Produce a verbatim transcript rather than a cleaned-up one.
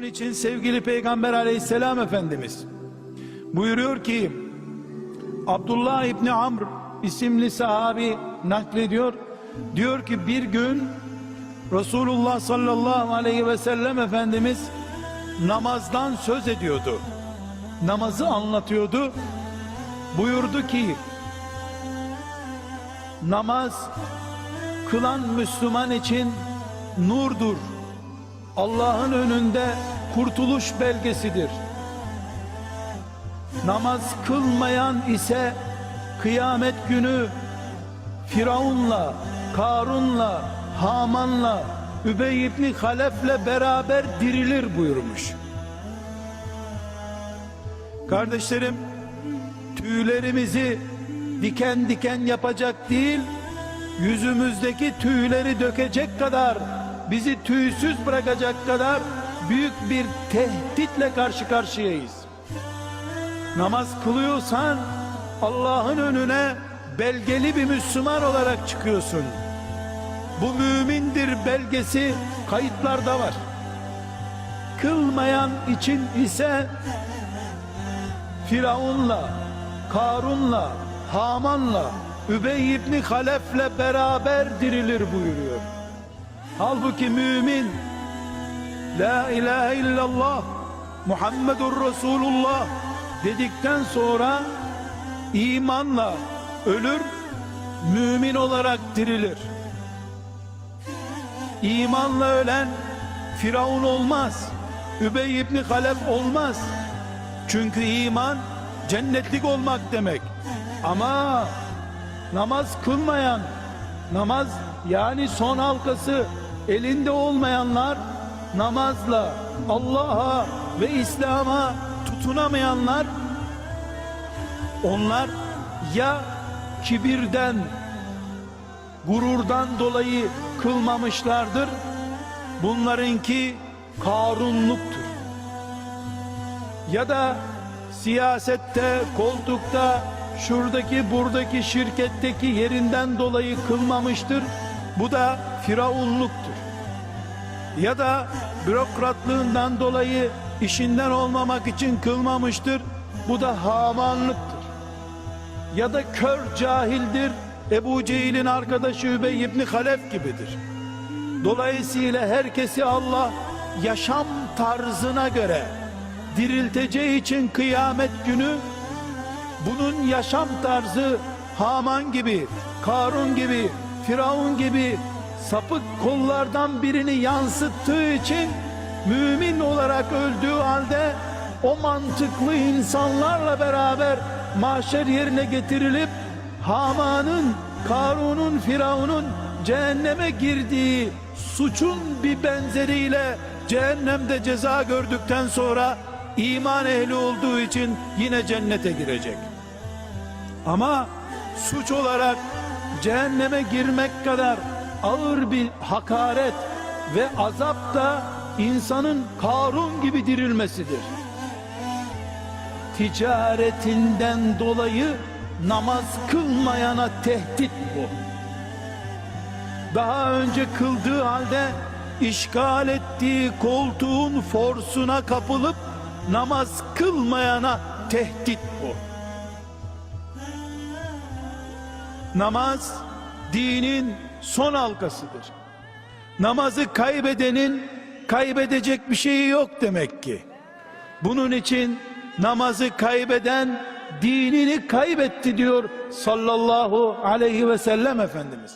için sevgili Peygamber aleyhisselam Efendimiz buyuruyor ki, Abdullah İbni Amr isimli sahabi naklediyor. Diyor ki, bir gün Resulullah sallallahu aleyhi ve sellem Efendimiz namazdan söz ediyordu. Namazı anlatıyordu. Buyurdu ki, namaz kılan Müslüman için nurdur. Allah'ın önünde kurtuluş belgesidir. Namaz kılmayan ise kıyamet günü Firavun'la, Karun'la, Haman'la, Übey ibni Halef'le beraber dirilir buyurmuş. Kardeşlerim, tüylerimizi diken diken yapacak değil, yüzümüzdeki tüyleri dökecek kadar, bizi tüysüz bırakacak kadar büyük bir tehditle karşı karşıyayız. Namaz kılıyorsan Allah'ın önüne belgeli bir Müslüman olarak çıkıyorsun. Bu mümindir belgesi kayıtlarda var. Kılmayan için ise Firavun'la, Karun'la, Haman'la, Übey ibni Halef'le beraber dirilir buyuruyor. Halbuki mümin, "La ilahe illallah, Muhammedur Resulullah" dedikten sonra imanla ölür, mümin olarak dirilir. İmanla ölen Firavun olmaz, Übey ibni Halef olmaz. Çünkü iman cennetlik olmak demek. Ama namaz kılmayan, namaz, yani son halkası elinde olmayanlar, namazla Allah'a ve İslam'a tutunamayanlar, onlar ya kibirden, gururdan dolayı kılmamışlardır. Bunlarınki Karunluktur. Ya da siyasette, koltukta, şuradaki, buradaki, şirketteki yerinden dolayı kılmamıştır. Bu da firavunluktur. Ya da bürokratlığından dolayı işinden olmamak için kılmamıştır. Bu da hamanlıktır. Ya da kör cahildir, Ebu Cehil'in arkadaşı Übey ibni Halef gibidir. Dolayısıyla herkesi Allah yaşam tarzına göre dirilteceği için kıyamet günü bunun yaşam tarzı Haman gibi, Karun gibi, Firavun gibi sapık kullardan birini yansıttığı için mümin olarak öldüğü halde o mantıklı insanlarla beraber mahşer yerine getirilip Haman'ın, Karun'un, Firavun'un cehenneme girdiği suçun bir benzeriyle cehennemde ceza gördükten sonra iman ehli olduğu için yine cennete girecek. Ama suç olarak cehenneme girmek kadar ağır bir hakaret ve azap da insanın Karun gibi dirilmesidir. Ticaretinden dolayı namaz kılmayana tehdit bu. Daha önce kıldığı halde işgal ettiği koltuğun forsuna kapılıp namaz kılmayana tehdit bu. Namaz dinin son halkasıdır. Namazı kaybedenin kaybedecek bir şeyi yok demek ki. Bunun için namazı kaybeden dinini kaybetti diyor sallallahu aleyhi ve sellem Efendimiz.